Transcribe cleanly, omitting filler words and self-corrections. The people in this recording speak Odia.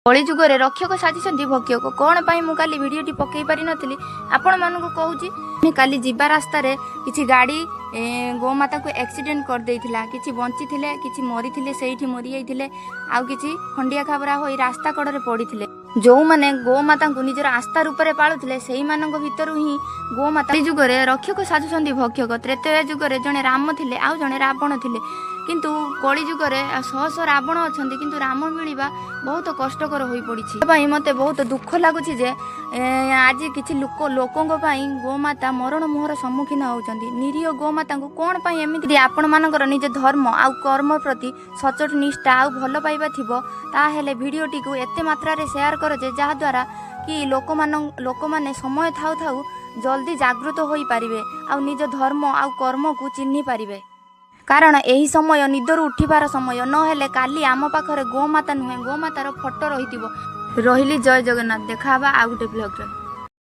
କଳିଯୁଗରେ ରକ୍ଷକ ସାଜିଛନ୍ତି ଭକ୍ଷକ। କ'ଣ ପାଇଁ ମୁଁ କାଲି ଭିଡ଼ିଓଟି ପକାଇ ପାରିନଥିଲି, ଆପଣମାନଙ୍କୁ କହୁଛି। କାଲି ଯିବା ରାସ୍ତାରେ କିଛି ଗାଡ଼ି ଗୋମାତାକୁ ଆକ୍ସିଡେଣ୍ଟ କରିଦେଇଥିଲା। କିଛି ବଞ୍ଚିଥିଲେ, କିଛି ମରିଥିଲେ, ସେଇଠି ମରିଯାଇଥିଲେ, ଆଉ କିଛି ଖଣ୍ଡିଆ ଖାବରା ହୋଇ ରାସ୍ତା କଡ଼ରେ ପଡ଼ିଥିଲେ। ଯେଉଁମାନେ ଗୋମାତାଙ୍କୁ ନିଜର ଆସ୍ଥା ରୂପରେ ପାଳୁଥିଲେ, ସେଇମାନଙ୍କ ଭିତରୁ ହିଁ ଗୋମାତା। ଯୁଗରେ ରକ୍ଷକ ସାଜୁଛନ୍ତି ଭକ୍ଷକ। ତ୍ରେତୟା ଯୁଗରେ ଜଣେ ରାମ ଥିଲେ ଆଉ ଜଣେ ରାବଣ ଥିଲେ। କିନ୍ତୁ କଳି ଯୁଗରେ ଶହ ଶହ ରାବଣ ଅଛନ୍ତି, କିନ୍ତୁ ରାମ ମିଳିବା ବହୁତ କଷ୍ଟକର ହୋଇପଡ଼ିଛି। ପାଇଁ ମୋତେ ବହୁତ ଦୁଃଖ ଲାଗୁଛି ଯେ ଆଜି କିଛି ଲୋକ, ଲୋକଙ୍କ ପାଇଁ ଗୋମାତା ମରଣ ମୁହଁର ସମ୍ମୁଖୀନ ହେଉଛନ୍ତି। ନିରୀହ ଗୋମାତାଙ୍କୁ କ'ଣ ପାଇଁ ଏମିତି? ଆପଣମାନଙ୍କର ନିଜ ଧର୍ମ ଆଉ କର୍ମ ପ୍ରତି ସଚୋଟ ନିଷ୍ଠା ଆଉ ଭଲ ପାଇବା ଥିବ, ତାହେଲେ ଭିଡ଼ିଓଟିକୁ ଏତେ ମାତ୍ରାରେ ସେୟାର କର ଯେ ଯାହାଦ୍ୱାରା କି ଲୋକମାନେ ସମୟ ଥାଉ ଥାଉ ଜଲ୍ଦି ଜାଗୃତ ହୋଇପାରିବେ ଆଉ ନିଜ ଧର୍ମ ଆଉ କର୍ମକୁ ଚିହ୍ନି ପାରିବେ। କାରଣ ଏହି ସମୟ ନିଦରୁ ଉଠିବାର ସମୟ। ନହେଲେ କାଲି ଆମ ପାଖରେ ଗୋମାତା ନୁହେଁ, ଗୋମାତାର ଫଟୋ ରହିଥିବ। ରହିଲି, ଜୟ ଜଗନ୍ନାଥ। ଦେଖା ହେବା ଆଉ ଗୋଟେ ବ୍ଲଗ୍ରେ।